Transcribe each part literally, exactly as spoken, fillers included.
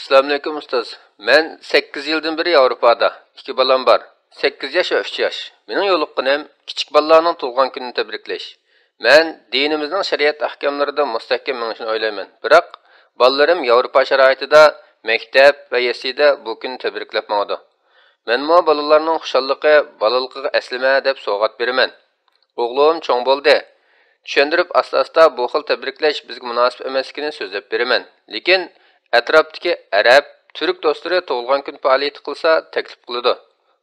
ئەسسالامۇئەلەيكۇم ئۇستاز. مەن سەككىز يىلدىن بېرى ياۋروپادا. ئىككى بالام بار. سەككىز ياش ۋە ئۈچ ياش. مېنىڭ يولۇققىنىم كىچىك بالىلارنىڭ تۇغۇلغان كۈنىنى تەبرىكلەش. مەن دىنىمىزنىڭ شەرىئەت ئەھكاملىرىدا مۇستەھكەم مېڭىشىنى ئويلايمەن. بىراق، بالىلىرىم ياۋروپا شارائىتىدا، مەكتەپ ۋە يەسلىدە بۇ كۈننى تەبرىكلەپ ماڭىدۇ. مەنمۇ بالىلارنىڭ خۇشاللىقى، بالىلىقىغا ئەسلىمە دەپ سوۋغات بېرىمەن. ئوغلۇم چوڭ بولدى. چۈشەندۈرۈپ ئاستا-ئاستا بۇ خىل تەبرىكلەش بىزگە مۇناسىپ ئەمەسلىكىنى سۆزلەپ بېرىمەن. لېكىن ئەتراپتىكى ئەرەب، تۈرك دوستلىرى تۇغۇلغان كۈن پائالىيىتى قىلسا تەكلىپ قىلىدۇ.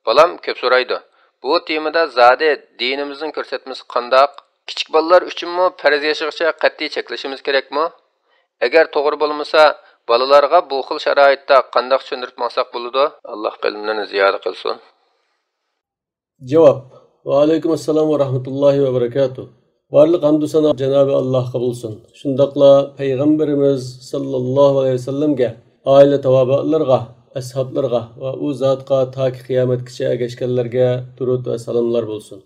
بالام كۆپ سورايدۇ. بۇ تېمىدا زادى دىنىمىزنىڭ كۆرسەتمىسى قانداق؟ كىچىك بالىلار ئۈچۈنمۇ پەرز يېشىغىچە قەتئىي چەكلىشىمىز كېرەكمۇ؟ ئەگەر توغرا بولمىسا، بالىلارغا بۇ خىل شارائىتتا قانداق چۈشەندۈرۈپ ماڭساق بولىدۇ؟ ئاللاھ بىلىملىرىنى زىيادە قىلسۇن. جاۋاب. ۋەئەلەيكۇم ئەسسالام ۋە رەھمەتۇللاھى ۋە بەرەكاتۇھ. بارلىق ھەمدۇ سانا جانابى ئاللاھقا بولسۇن. شۇنداقلا پەيغەمبىرىمىز ساللاللاھۇ ئەلەيھى ۋەسەللەمگە، ئائىلە تاۋابىئلىرىغا، ئەسھابلىرىغا ۋە ئۇ زاتقا تاكى قىيامەتكىچە ئەگەشكەنلەرگە دۇرۇت ۋە سالاملار بولسۇن.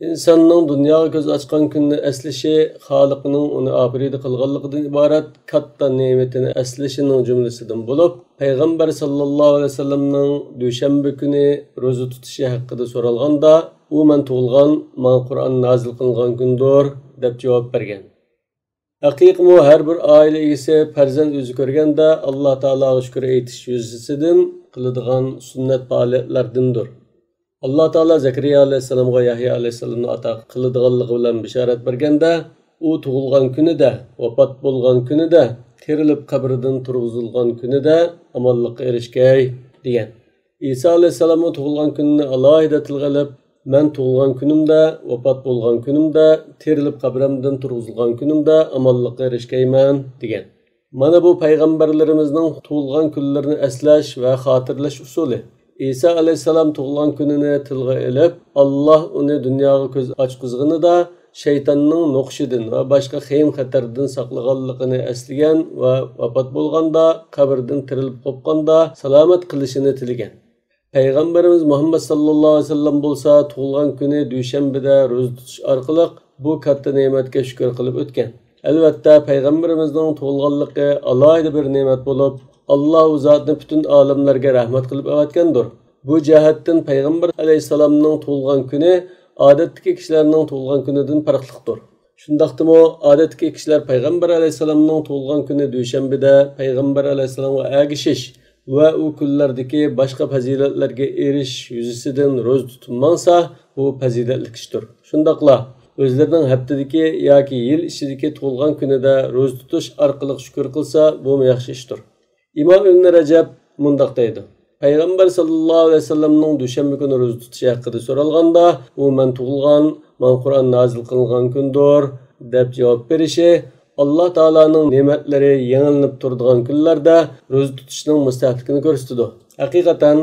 ئىنساننىڭ دۇنياغا كۆز ئاچقان كۈنىنى ئەسلىشى خالىقنىڭ ئۇنى ئاپىرىدە قىلغانلىقىدىن ئىبارەت كاتتا نېمىتىنى ئەسلىشىنىڭ جۈملىسىدىن بولۇپ، پەيغەمبەر ساللاللاھۇ ئەلەيھى ۋەسەللەمنىڭ دۈشەنبە كۈنى روزا تۇتۇشى ھەققىدە سورالغاندا، ئۇ مەن تۇغۇلغان، ماڭا قۇرئان نازىل قىلىنغان كۈندۇر، دەپ جاۋاب بەرگەن. ھەقىقىمۇ ھەر بىر ئائىلە ئىگىسى پەرزەنت يۈزى كۆرگەندە ئاللا تائالاغا شۈكۈر ئېيتىش يۈزىسىدىن قىلىدىغان سۈننەت پائالىيەتلەردىندۇر. ئاللا تائالا زەكەرىيا ئەلەيھىسسالامغا يەھيا ئەلەيھىسسالامنى ئاتا قىلىدىغانلىقى بىلەن بېشارەت بەرگەندە، ئۇ تۇغۇلغان كۈنىدە، ۋاپات بولغان كۈنىدە، تىرىلىپ قەبرىدىن تۇرغۇزۇلغان كۈنىدە ئامانلىققا ئېرىشكەي، دېگەن. ئىسا ئەلەيھىسسالاممۇ تۇغۇلغان كۈنىنى ئالاھىدە تىلغا ئېلىپ، مەن تۇغۇلغان كۈنۈمدە، ۋاپات بولغان كۈنۈمدە، تىرىلىپ قەبرەمدىن تۇرغۇزۇلغان كۈنۈمدە ئامانلىققا ئېرىشكەيمەن، دېگەن. مانا بۇ پەيغەمبەرلىرىمىزنىڭ تۇغۇلغان كۈنلىرىنى ئەسلەش ۋە خاتىرىلەش ئۇسۇلى. ئىسا ئەلەيھىسسالام تۇغۇلغان كۈنىنى تىلغا ئېلىپ، ئاللا ئۇنى دۇنياغا كۆز ئاچقۇزغىنىدا شەيتاننىڭ نوقۇشىدىن ۋە باشقا خېيىم-خەتەردىن ساقلىغانلىقىنى ئەسلىگەن ۋە ۋاپات بولغاندا، قەبرىدىن تىرىلىپ قوپقاندا سالامەت قىلىشىنى تىلىگەن. پەيغەمبىرىمىز مۇھەممەد ساللاللاھۇ ئەلەيھى ۋەسەللەم بولسا تۇغۇلغان كۈنى دۈشەنبىدە روزا تۇتۇش ئارقىلىق بۇ كاتتا نېمەتكە شۈكۈر قىلىپ ئۆتكەن. ئەلۋەتتە، پەيغەمبىرىمىزنىڭ تۇغۇلغانلىقى ئالاھىدە بىر نېمەت بولۇپ، ئاللا ئۇ زاتنى پۈتۈن ئالەملەرگە رەھمەت قىلىپ ئەۋەتكەندۇر. بۇ جەھەتتىن پەيغەمبەر ئەلەيھىسسالامنىڭ تۇغۇلغان كۈنى ئادەتتىكى كىشىلەرنىڭ تۇغۇلغان كۈنىدىن پەرقلىقتۇر. شۇنداقتىمۇ، ئادەتتىكى كىشىلەر پەيغەمبەر ئەلەيھىسسالامنىڭ تۇغۇلغان كۈنى دۈشەنبىدە پەيغەمبەر ئەلەيھىسسالامغا ئەگىشىش ۋە ئۇ كۈنلەردىكى باشقا پەزىلەتلەرگە ئېرىشىش يۈزىسىدىن روزا تۇتۇپ ماڭسا، بۇ پەزىلەتلىك ئىشتۇر. شۇنداقلا ئۆزلىرىنىڭ ھەپتىدىكى ياكى يىل ئىچىدىكى تۇغۇلغان كۈنىدە روزا تۇتۇش ئارقىلىق شۈكۈر قىلسا، بۇمۇ ياخشى ئىشتۇر. ئىمام ئىبن رەجەب مۇنداق دەيدۇ: پەيغەمبەر ساللاللاھۇ ئەلەيھى ۋەسەللەمنىڭ دۈشەنبە كۈنى روزا تۇتۇشى ھەققىدە سورالغاندا، ئۇ مەن تۇغۇلغان، ماڭا قۇرئان نازىل قىلىنغان كۈندۇر، دەپ جاۋاب بېرىشى ئاللا تائالانىڭ نېمەتلىرى يېڭىلىنىپ تۇرىدىغان كۈنلەردە روزا تۇتۇشنىڭ مۇستەھەپلىكىنى كۆرسىتىدۇ. ھەقىقەتەن،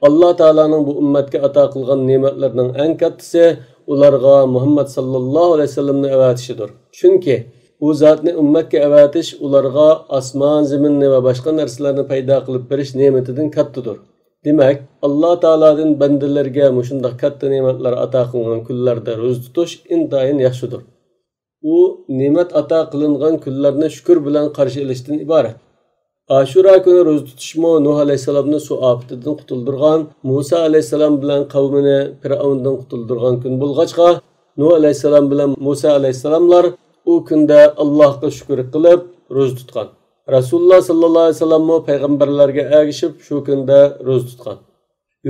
ئاللا تائالانىڭ بۇ ئۈممەتكە ئاتا قىلغان نېمەتلىرىنىڭ ئەڭ كاتتىسى ئۇلارغا مۇھەممەد ساللاللاھۇ ئەلەيھى ۋەسەللەمنى ئەۋەتىشىدۇر. چۈنكى ئۇ زاتنى ئۈممەتكە ئەۋەتىش ئۇلارغا ئاسمان-زېمىننى ۋە باشقا نەرسىلەرنى پەيدا قىلىپ بېرىش نېمىتىدىن كاتتىدۇر. دېمەك، ئاللا تائالادىن بەندىلىرىگە مۇشۇنداق كاتتا نېمەتلەر ئاتا قىلغان كۈنلەردە روزا تۇتۇش ئىنتايىن ياخشىدۇر. ئۇ نېمەت ئاتا قىلىنغان كۈنلەرنى شۈكۈر بىلەن قارشى ئېلىشتىن ئىبارەت. ئاشۇرا كۈنى روزا تۇتۇشمۇ نۇھ ئەلەيھىسسالامنى سۇ ئاپىتىدىن قۇتۇلدۇرغان، مۇسا ئەلەيھىسسالام بىلەن قەۋمىنى پىرئەۋندىن قۇتۇلدۇرغان كۈن بولغاچقا، نۇھ ئەلەيھىسسالام بىلەن مۇسا ئەلەيھىسسالاملار ئۇ كۈندە ئاللاھقا شۈكۈر قىلىپ روزا تۇتقان. رەسۇلۇللا ساللاللاھۇ ئەلەيھى ۋەسەللەممۇ پەيغەمبەرلەرگە ئەگىشىپ شۇ كۈندە روزا تۇتقان.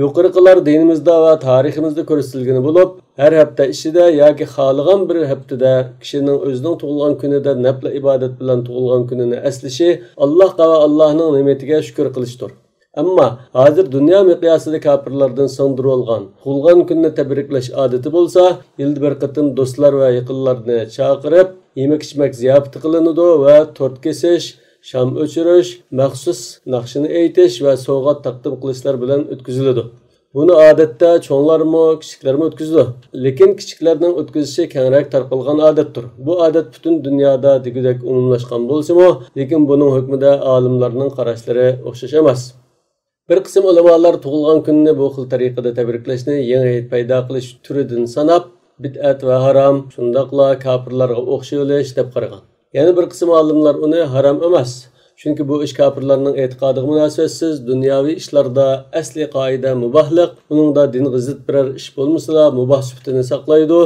يۇقىرىقىلار دىنىمىزدا ۋە تارىخىمىزدا كۆرسىتىلگىنى بولۇپ، ھەر ھەپتە ئىچىدە ياكى خالىغان بىر ھەپتىدە كىشىنىڭ ئۆزىنىڭ تۇغۇلغان كۈنىدە نەپلە ئىبادەت بىلەن تۇغۇلغان كۈنىنى ئەسلىشى ئاللاھقا ۋە ئاللاھنىڭ نېمىتىگە شۈكۈر قىلىشتۇر. ئەمما ھازىر دۇنيا مىقياسىدا كاپىرلاردىن سىڭدۈرۈۋالغان، تۇغۇلغان كۈننى تەبرىكلەش ئادىتى بولسا، يىلدا بىر قېتىم دوستلار ۋە يېقىنلارنى چاقىرىپ، يېمەك-ئىچمەك زىياپىتى قىلىنىدۇ ۋە تورت كېسىش، شام ئۆچۈرۈش، مەخسۇس ناخشىنى ئېيتىش ۋە سوۋغات تەقدىم قىلىشلار بىلەن ئۆتكۈزۈلىدۇ. بۇنى ئادەتتە چوڭلارمۇ، كىچىكلەرمۇ ئۆتكۈزىدۇ. لېكىن كىچىكلەرنىڭ ئۆتكۈزۈشى كەڭرەك تارقالغان ئادەتتۇر. بۇ ئادەت پۈتۈن دۇنيادا دېگۈدەك ئومۇملاشقان بولسىمۇ، لېكىن بۇنىڭ ھۆكمىدە ئالىملارنىڭ قاراشلىرى ئوخشاش ئەمەس. بىر قىسىم ئۆلىمالار تۇغۇلغان كۈنىنى بۇ خىل تەرىقىدە تەبرىكلەشنى يېڭى ھېيت پەيدا قىلىش تۈرىدىن ساناپ، بىدئەت ۋە ھارام، شۇنداقلا كاپىرلارغا ئوخشىۋېلىش دەپ قارىغان. يەنە بىر قىسىم ئالىملار ئۇنى ھارام ئەمەس، چۈنكى بۇ ئىش كاپىرلارنىڭ ئېتىقادىغا مۇناسىۋەتسىز، دۇنياۋى ئىشلاردا ئەسلى قائىدە مۇباھلىق، ئۇنىڭدا دىنغا زىت بىرەر ئىش بولمىسىلا، مۇباھ سۈپىتىنى ساقلايدۇ.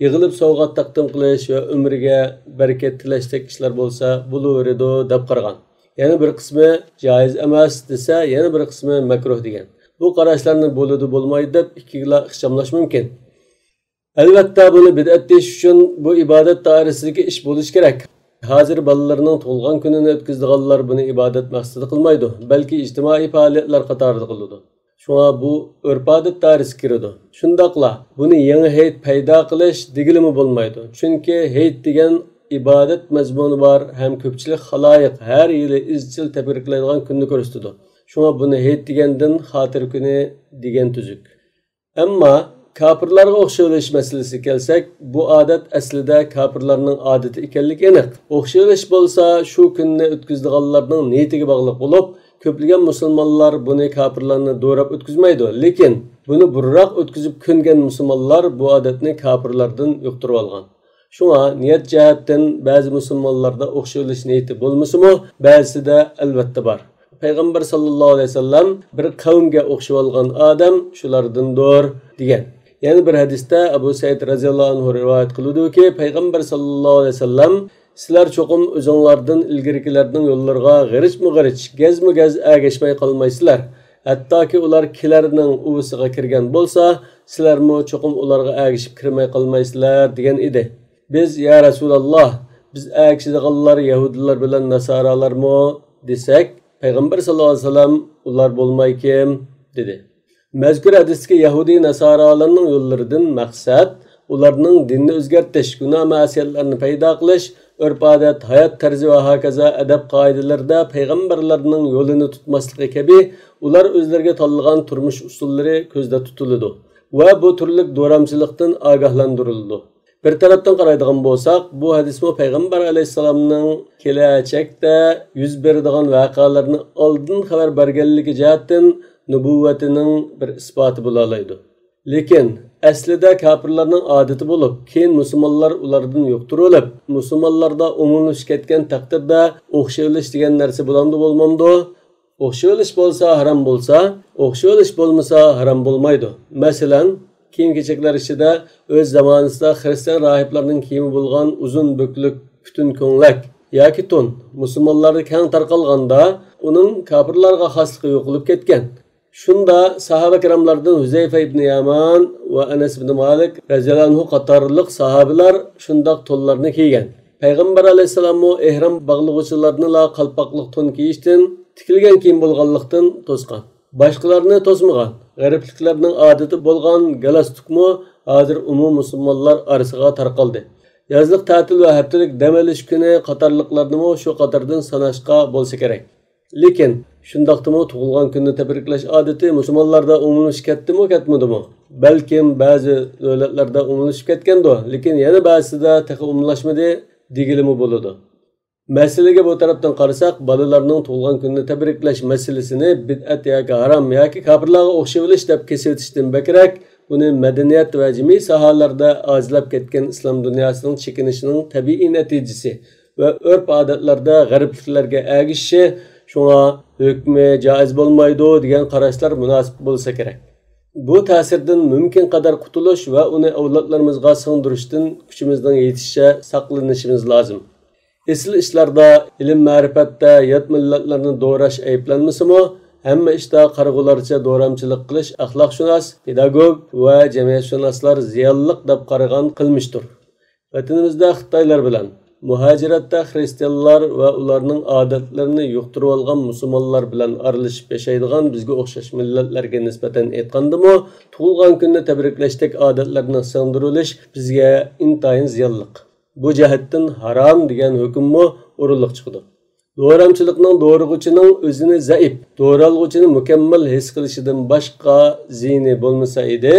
يىغىلىپ سوۋغات تەقدىم قىلىش ۋە ئۆمرىگە بەرىكەت تىلەشتەك ئىشلار بولسا بولۇۋېرىدۇ، دەپ قارىغان. يەنە بىر قىسمى جائىز ئەمەس دېسە، يەنە بىر قىسمى مەكرۇھ دېگەن. بۇ قاراشلارنى بولىدۇ، بولمايدۇ دەپ ئىككىگىلا ئىخچاملاش مۇمكىن. ئەلۋەتتە، بۇنى بىدئەت دېيىش ئۈچۈن بۇ ئىبادەت دائىرىسىدىكى ئىش بولۇشى كېرەك. ھازىر بالىلىرىنىڭ تۇغۇلغان كۈنىنى ئۆتكۈزىدىغانلار بۇنى ئىبادەت مەقسىتىدە قىلمايدۇ، بەلكى ئىجتىمائىي پائالىيەتلەر قاتارىدا قىلىدۇ. شۇڭا بۇ ئۆرپ-ئادەت دائىرىسىگە كىرىدۇ. شۇنداقلا بۇنى يېڭى ھېيت پەيدا قىلىش دېگىلىمۇ بولمايدۇ. چۈنكى ھېيت دېگەن ئىبادەت مەزمۇنى بار ھەم كۆپچىلىك خالايىق ھەر يىلى ئىزچىل تەبرىكلەيدىغان كۈننى كۆرسىتىدۇ. شۇڭا بۇنى ھېيت دېگەندىن خاتىرە كۈنى دېگەن تۈزۈك. ئەمما كاپىرلارغا ئوخشىۋېلىش مەسىلىسىگە كەلسەك، بۇ ئادەت ئەسلىدە كاپىرلارنىڭ ئادىتى ئىكەنلىكى ئېنىق. ئوخشىۋېلىش بولسا شۇ كۈننى ئۆتكۈزىدىغانلارنىڭ نىيىتىگە باغلىق بولۇپ، كۆپلىگەن مۇسۇلمانلار بۇنى كاپىرلارنى دوراپ ئۆتكۈزمەيدۇ. لېكىن بۇنى بۇرۇنراق ئۆتكۈزۈپ كۆنگەن مۇسۇلمانلار بۇ ئادەتنى كاپىرلاردىن يۇقتۇرۇۋالغان. شۇڭا نىيەت جەھەتتىن بەزى مۇسۇلمانلاردا ئوخشىۋېلىش نىيىتى بولمىسىمۇ، بەزىسىدە ئەلۋەتتە بار. پەيغەمبەر ساللاللاھۇ ئەلەيھى ۋەسەللەم بىر قەۋمگە ئوخشىۋالغان ئادەم شۇلاردىندۇر، دېگەن. يەنە بىر ھەدىستە ئەبۇ سەئىد رەزىياللاھۇ ئەنھۇ رىۋايەت قىلىدۇكى، پەيغەمبەر ساللاللاھۇ ئەلەيھى ۋەسەللەم، سىلەر چوقۇم ئۆزۈڭلاردىن ئىلگىرىكىلەرنىڭ يوللىرىغا غىرىچمۇ غىرىچ، گەزمۇ گەز ئەگەشمەي قالمايسىلەر. ھەتتاكى ئۇلار كىلەرنىڭ ئۇۋىسىغا كىرگەن بولسا، سىلەرمۇ چوقۇم ئۇلارغا ئەگىشىپ كىرمەي قالمايسىلەر، دېگەن ئىدى. بىز، يا رەسۇلاللا، بىز ئەگىشىدىغانلار يەھۇدىيلار بىلەن ناسارالارمۇ؟ دېسەك، پەيغەمبەر ساللاللاھۇ ئەلەيھى ۋەسەللەم، ئۇلار بولماي كىم؟ دېدى. مەزكۇر ھەدىستىكى يەھۇدىي ناسارالارنىڭ يوللىرىدىن مەقسەت، ئۇلارنىڭ دىننى ئۆزگەرتىش، گۇناھ مەسىيەتلەرنى پەيدا قىلىش، ئۆرپ-ئادەت، ھايات تەرزى ۋە ھاكازا ئەدەپ قائىدىلىرىدە پەيغەمبەرلەرنىڭ يولىنى تۇتماسلىقى كەبى، ئۇلار ئۆزلىرىگە تاللىغان تۇرمۇش ئۇسۇللىرى كۆزدە تۇتۇلىدۇ ۋە بۇ تۈرلۈك دورامچىلىقتىن ئاگاھلاندۇرۇلىدۇ. بىر تەرەپتىن قارايدىغان بولساق، بۇ ھەدىسمۇ پەيغەمبەر ئەلەيھىسسالامنىڭ كېلەچەكتە يۈز بېرىدىغان ۋەقەلەرنى ئالدىن خەۋەر بەرگەنلىكى جەھەتتىن نۇبۇۋۋىتىنىڭ بىر ئىسپاتى بولالايدۇ. لېكىن ئەسلىدە كاپىرلارنىڭ ئادىتى بولۇپ، كېيىن مۇسۇلمانلار ئۇلاردىن يۇقتۇرۇۋېلىپ، مۇسۇلمانلاردا ئومۇملىشىپ كەتكەن تەقدىردە ئوخشىۋېلىش دېگەن نەرسە بولامدۇ، بولمامدۇ؟ ئوخشىۋېلىش بولسا ھارام بولسا، ئوخشىۋېلىش بولمىسا ھارام بولمايدۇ. مەسىلەن، كىيىم-كېچەكلەر ئىچىدە ئۆز زامانىسىدا خىرىستىيان راھىبلارنىڭ كىيىمى بولغان ئۇزۇن بۆكلۈك پۈتۈن كۆڭلەك ياكى تون مۇسۇلمانلاردا كەڭ تارقالغاندا، ئۇنىڭ كاپىرلارغا خاسلىقى يوقىلىپ كەتكەن. شۇندا ساھابە كىراملاردىن ھۈزەيفە ئىبنى يامان ۋە ئەنەس ئىبنى مالىك رەزىياللاھۇ ئەنھۇ قاتارلىق ساھابىلار شۇنداق تونلارنى كىيگەن. پەيغەمبەر ئەلەيھىسسالاممۇ ئېھرام باغلىغۇچىلارنىلا قالپاقلىق تون كىيىشتىن، تىكىلگەن كىيىم بولغانلىقتىن توسقان. باشقىلارنى توسمىغان. غەربلىكلەرنىڭ ئادىتى بولغان گالستۇكمۇ ھازىر ئومۇمىي مۇسۇلمانلار ئارىسىغا تارقالدى. يازلىق تەتىل ۋە ھەپتىلىك دەم ئېلىش كۈنى قاتارلىقلارنىمۇ شۇ قاتاردىن ساناشقا بولسا كېرەك. لېكىن شۇنداقتىمۇ تۇغۇلغان كۈننى تەبرىكلەش ئادىتى مۇسۇلمانلاردا ئومۇملىشىپ كەتتىمۇ، كەتمىدىمۇ؟ بەلكىم بەزى دۆلەتلەردە ئومۇملىشىپ كەتكەندۇ، لېكىن يەنە بەزىسىدە تېخى ئومۇملاشمىدى دېگىلىمۇ بولىدۇ. مەسىلىگە بۇ تەرەپتىن قارىساق، بالىلارنىڭ تۇغۇلغان كۈنىنى تەبرىكلەش مەسىلىسىنى بىدئەت ياكى ھارام ياكى كاپىرلارغا ئوخشىۋېلىش دەپ كېسىۋېتىشتىن بەكرەك، ئۇنى مەدەنىيەت ۋە جىمىي ساھەلەردە ئاجىزلاپ كەتكەن ئىسلام دۇنياسىنىڭ چېكىنىشىنىڭ تەبىئىي نەتىجىسى ۋە ئۆرپ-ئادەتلەردە غەربلىكلەرگە ئەگىشىشى، شۇڭا ھۆكمى جائىز بولمايدۇ دېگەن قاراشلار مۇناسىپ بولسا كېرەك. بۇ تەسىردىن مۇمكىن قەدەر قۇتۇلۇش ۋە ئۇنى ئەۋلادلىرىمىزغا سىڭدۈرۈشتىن كۈچىمىزنىڭ يېتىشىچە ساقلىنىشىمىز لازىم. ئېسىل ئىشلاردا، ئىلىم-مەرىپەتتە يات مىللەتلەرنى دوراش ئەيىبلەنمىسىمۇ، ھەممە ئىشتا قارىغۇلارچە دورامچىلىق قىلىش ئەخلاقشۇناس، پېداگوگ ۋە جەمئىيەتشۇناسلار زىيانلىق دەپ قارىغان قىلمىشتۇر. ۋەتىنىمىزدە خىتايلار بىلەن، مۇھاجىرەتتە خىرىستىيانلار ۋە ئۇلارنىڭ ئادەتلىرىنى يۇقتۇرۇۋالغان مۇسۇلمانلار بىلەن ئارىلىشىپ ياشايدىغان بىزگە ئوخشاش مىللەتلەرگە نىسبەتەن ئېيتقاندىمۇ، تۇغۇلغان كۈننى تەبرىكلەشتەك ئادەتلەرنىڭ سىڭدۈرۈلۈش بىزگە ئىنتايىن زىيانلىق. بۇ جەھەتتىن ھارام دېگەن ھۆكۈممۇ ئورۇنلۇق چىقىدۇ. دورامچىلىقنىڭ دورىغۇچىنىڭ ئۆزىنى زەئىپ، دورالغۇچىنى مۇكەممەل ھېس قىلىشىدىن باشقا زىيىنى بولمىسا ئىدى،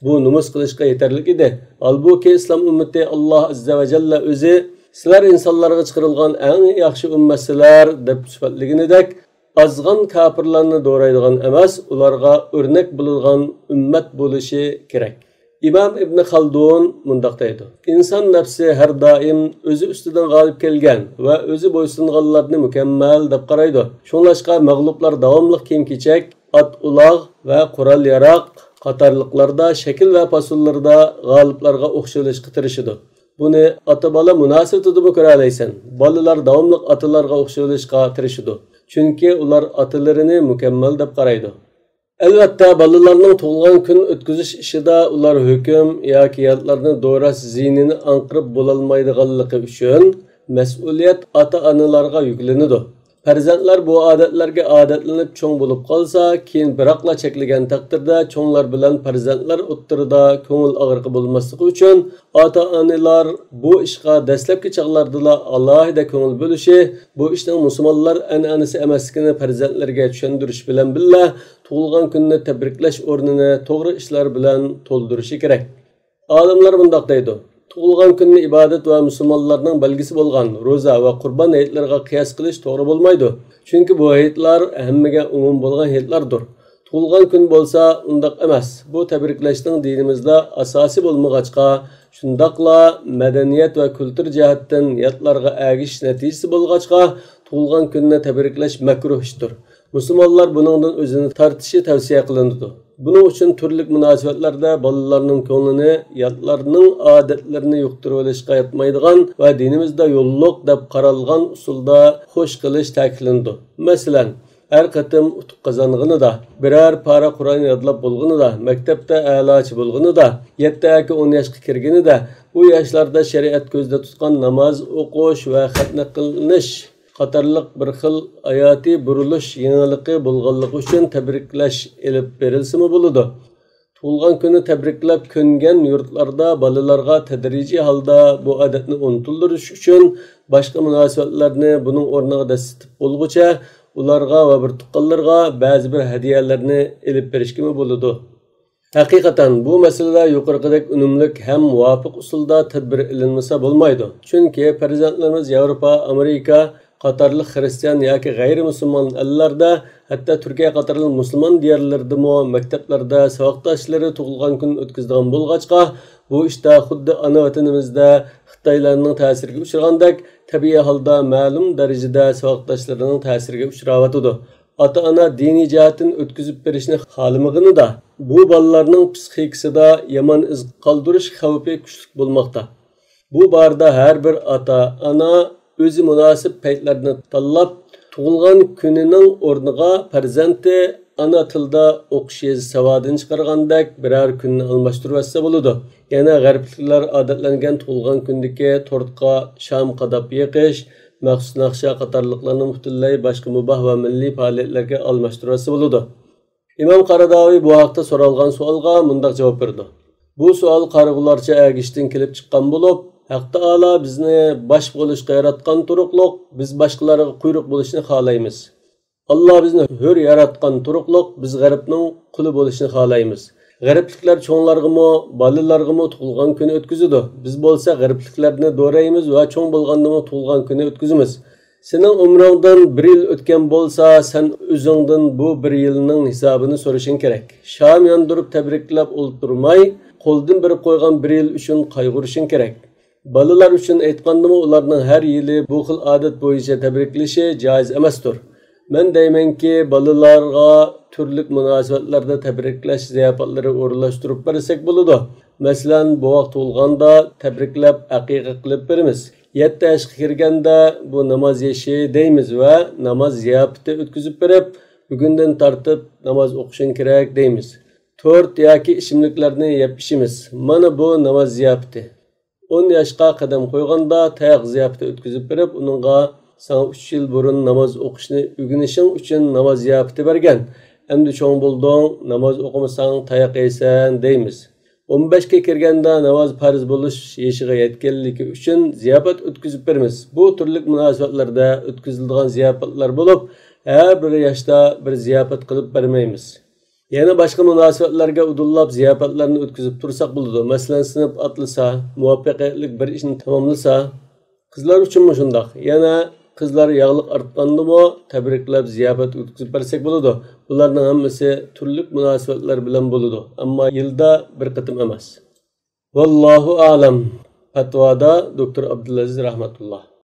بۇ نومۇس قىلىشقا يېتەرلىك ئىدى. ھالبۇكى، ئىسلام ئۈممىتى ئاللاھ ئەززە ۋە جەللە ئۆزى، سىلەر ئىنسانلارغا چىقىرىلغان ئەڭ ياخشى ئۈممەتسىلەر، دەپ سۈپەتلىگىنىدەك، ئازغان كاپىرلارنى دورايدىغان ئەمەس، ئۇلارغا ئۆرنەك بولىدىغان ئۈممەت بولۇشى كېرەك. ئىمام ئىبن خالدۇن مۇنداق دەيدۇ: ئىنسان نەپسى ھەر دائىم ئۆزى ئۈستىدىن غالىب كەلگەن ۋە ئۆزى بويسۇنغانلارنى مۇكەممەل دەپ قارايدۇ. شۇڭلاشقا مەغلۇپلار داۋاملىق كىيىم-كېچەك، ئات-ئۇلاغ ۋە قورال-ياراق قاتارلىقلاردا شەكىل ۋە پاسونلىرىدا غالىپلارغا ئوخشىۋېلىشقا تىرىشىدۇ. بۇنى ئاتا-بالا مۇناسىۋىتىدىمۇ كۆرەلەيسەن. بالىلار داۋاملىق ئاتىلارغا ئوخشىۋېلىشقا تىرىشىدۇ. چۈنكى ئۇلار ئاتىلىرىنى مۇكەممەل دەپ قارايدۇ. ئەلۋەتتە، بالىلارنىڭ تۇغۇلغان كۈن ئۆتكۈزۈش ئىشىدا ئۇلار ھۆكۈم ياكى ياتلارنى دوراش زىيىنىنى ئاڭقىرىپ بولالمايدىغانلىقى ئۈچۈن مەسئۇلىيەت ئاتا-ئانىلارغا يۈكلىنىدۇ. پەرزەنتلەر بۇ ئادەتلەرگە ئادەتلىنىپ چوڭ بولۇپ قالسا، كېيىن بىراقلا چەكلىگەن تەقدىردە چوڭلار بىلەن پەرزەنتلەر ئوتتۇرىدا كۆڭۈل ئاغرىقى بولماسلىقى ئۈچۈن، ئاتا-ئانىلار بۇ ئىشقا دەسلەپكى چاغلاردىلا ئالاھىدە كۆڭۈل بۆلۈشى، بۇ ئىشنىڭ مۇسۇلمانلار ئەنئەنىسى ئەمەسلىكىنى پەرزەنتلىرىگە چۈشەندۈرۈش بىلەن بىللە، تۇغۇلغان كۈننى تەبرىكلەش ئورنىنى توغرا ئىشلار بىلەن تولدۇرۇشى كېرەك. ئالىملار مۇنداق دەيدۇ: تۇغۇلغان كۈننى ئىبادەت ۋە مۇسۇلمانلارنىڭ بەلگىسى بولغان روزا ۋە قۇربان ھېيتلىرىغا قىياس قىلىش توغرا بولمايدۇ. چۈنكى بۇ ھېيتلار ھەممىگە ئومۇمىي بولغان ھېيتلاردۇر. تۇغۇلغان كۈن بولسا ئۇنداق ئەمەس. بۇ تەبرىكلەشنىڭ دىنىمىزدا ئاساسى بولمىغاچقا، شۇنداقلا مەدەنىيەت ۋە كۈلتۈر جەھەتتىن ياتلارغا ئەگىشىش نەتىجىسى بولغاچقا، تۇغۇلغان كۈننى تەبرىكلەش مەكرۇھ ئىشتۇر. مۇسۇلمانلار بۇنىڭدىن ئۆزىنى تارتىشى تەۋسىيە قىلىنىدۇ. بۇنىڭ ئۈچۈن تۈرلۈك مۇناسىۋەتلەردە بالىلارنىڭ كۆڭلىنى ياتلارنىڭ ئادەتلىرىنى يۇقتۇرۇۋېلىشقا ياتمايدىغان ۋە دىنىمىزدا يوللۇق دەپ قارالغان ئۇسۇلدا خوش قىلىش تەكىتلىنىدۇ. مەسىلەن، ھەر قېتىم ئۇتۇق قازانغىنىدا، بىرەر پارە قۇرئان يادلاپ بولغىنىدا، مەكتەپتە ئەلاچى بولغىنىدا، يەتتە ياكى ئون ياشقا كىرگىنىدە، بۇ ياشلاردا شەرىئەت كۆزدە تۇتقان ناماز ئوقۇش ۋە خەتنە قىلىنىش قاتارلىق بىر خىل ھاياتىي بۇرۇلۇش يېڭىلىقى بولغانلىقى ئۈچۈن تەبرىكلەش ئېلىپ بېرىلسىمۇ بولىدۇ. تۇغۇلغان كۈننى تەبرىكلەپ كۆنگەن يۇرتلاردا بالىلارغا تەدرىجىي ھالدا بۇ ئادەتنى ئۇنتۇلدۇرۇش ئۈچۈن باشقا مۇناسىۋەتلەرنى بۇنىڭ ئورنىغا دەسسىتىپ بولغۇچە ئۇلارغا ۋە بىر تۇغقانلىرىغا بەزى بىر ھەدىيەلەرنى ئېلىپ بېرىشكىمۇ بولىدۇ. ھەقىقەتەن، بۇ مەسىلىدە يۇقىرىقىدەك ئۈنۈملۈك ھەم مۇۋاپىق ئۇسۇلدا تەدبىر ئېلىنمىسا بولمايدۇ. چۈنكى پەرزەنتلىرىمىز ياۋروپا، ئامېرىكا قاتارلىق خىرىستىيان ياكى غەيرىي مۇسۇلمان ئەللەردە، ھەتتا تۈركىيە قاتارلىق مۇسۇلمان دىيارلىرىدىمۇ مەكتەپلەردە ساۋاقداشلىرى تۇغۇلغان كۈن ئۆتكۈزىدىغان بولغاچقا، بۇ ئىشتا خۇددى ئانا ۋەتىنىمىزدە خىتايلارنىڭ تەسىرىگە ئۇچرىغاندەك، تەبىئىي ھالدا مەلۇم دەرىجىدە ساۋاقداشلىرىنىڭ تەسىرىگە ئۇچراۋاتىدۇ. ئاتا-ئانا دىنىي جەھەتتىن ئۆتكۈزۈپ بېرىشنى خالىمىغىنىدا، بۇ بالىلارنىڭ پسىخىكىسىدا يامان ئىز قالدۇرۇش خەۋپى كۈچلۈك بولماقتا. بۇ بارىدا ھەر بىر ئاتا-ئانا ئۆزى مۇناسىپ پەيتلەرنى تاللاپ، تۇغۇلغان كۈنىنىڭ ئورنىغا پەرزەنتى ئانا تىلدا ئوقۇش يېزىش ساۋادىنى چىقارغاندەك بىرەر كۈننى ئالماشتۇرۇۋەتسە بولىدۇ. يەنە غەربلىكلەر ئادەتلەنگەن تۇغۇلغان كۈندىكى تورتقا شام قاداپ يېقىش، مەخسۇس ناخشا قاتارلىقلارنى پۈتۈنلەي باشقا مۇباھ ۋە مىللىي پائالىيەتلەرگە ئالماشتۇرۇۋەتسە بولىدۇ. ئىمام قاراداۋى بۇ ھەقتە سورالغان سوئالغا مۇنداق جاۋاب بېرىدۇ: بۇ سوئال قارىغۇلارچە ئەگىشتىن كېلىپ چىققان بولۇپ، ھەق تائالا بىزنى باش بولۇشقا ياراتقان تۇرۇقلۇق، بىز باشقىلارغا قۇيرۇق بولۇشنى خالايمىز. ئاللا بىزنى ھۆر ياراتقان تۇرۇقلۇق، بىز غەربنىڭ قۇلى بولۇشنى خالايمىز. غەربلىكلەر چوڭلارغىمۇ، بالىلارغىمۇ تۇغۇلغان كۈنى ئۆتكۈزىدۇ. بىز بولسا غەربلىكلەرنى دورايمىز ۋە چوڭ بولغاندىمۇ تۇغۇلغان كۈنى ئۆتكۈزىمىز. سېنىڭ ئۆمرۈڭدىن بىر يىل ئۆتكەن بولسا، سەن ئۆزۈڭدىن بۇ بىر يىلنىڭ ھېسابىنى سورىشىڭ كېرەك. شام ياندۇرۇپ تەبرىكلەپ ئولتۇرماي، قولدىن بېرىپ قويغان بىر يىل ئۈچۈن قايغۇرۇشۇڭ كېرەك. بالىلار ئۈچۈن ئېيتقاندىمۇ، ئۇلارنىڭ ھەر يىلى بۇ خىل ئادەت بويىچە تەبرىكلىشى جائىز ئەمەستۇر. مەن دەيمەنكى، بالىلارغا تۈرلۈك مۇناسىۋەتلەردە تەبرىكلەش زىياپەتلىرى ئورۇنلاشتۇرۇپ بەرسەك بولىدۇ. مەسىلەن، بوۋاق تۇغۇلغاندا تەبرىكلەپ ئەقىقە قىلىپ بېرىمىز. يەتتە ياشقا كىرگەندە بۇ ناماز يېشى دەيمىز ۋە ناماز زىياپىتى ئۆتكۈزۈپ بېرىپ، بۈگۈندىن تارتىپ ناماز ئوقۇشۇڭ كېرەك دەيمىز. تورت ياكى ئىچىملىكلەرنى يەپ ئىچىمىز. مانا بۇ ناماز زىياپىتى. ئون ياشقا قەدەم قويغاندا تاياق زىياپىتى ئۆتكۈزۈپ بېرىپ، ئۇنىڭغا ساڭا ئۈچ يىل بۇرۇن ناماز ئوقۇشنى ئۆگىنىشىڭ ئۈچۈن ناماز زىياپىتى بەرگەن. ئەمدى چوڭ بولدۇڭ، ناماز ئوقۇمىساڭ تاياق يەيسەن دەيمىز. ئون بەشكە كىرگەندە ناماز پەرز بولۇش يېشىغا يەتكەنلىكى ئۈچۈن زىياپەت ئۆتكۈزۈپ بېرىمىز. بۇ تۈرلۈك مۇناسىۋەتلەردە ئۆتكۈزۈلىدىغان زىياپەتلەر بولۇپ، ھەر بىر ياشتا بىر زىياپەت قىلىپ بەرمەيمىز. يەنە باشقا مۇناسىۋەتلەرگە ئۇدۇللاپ زىياپەتلەرنى ئۆتكۈزۈپ تۇرساق بولىدۇ. مەسىلەن، سىنىپ ئاتلىسا، مۇۋەپپەقىيەتلىك بىر ئىشنى تاماملىسا، قىزلار ئۈچۈنمۇ شۇنداق. يەنە قىزلار ياغلىق ئارتقاندىمۇ تەبرىكلەپ زىياپەت ئۆتكۈزۈپ بەرسەك بولىدۇ. بۇلارنىڭ ھەممىسى تۈرلۈك مۇناسىۋەتلەر بىلەن بولىدۇ، ئەمما يىلدا بىر قېتىم ئەمەس. ۋاللاھۇ ئەلەم. پەتىۋادا دوكتور ئابدۇلئەزىز رەھمەتۇللا.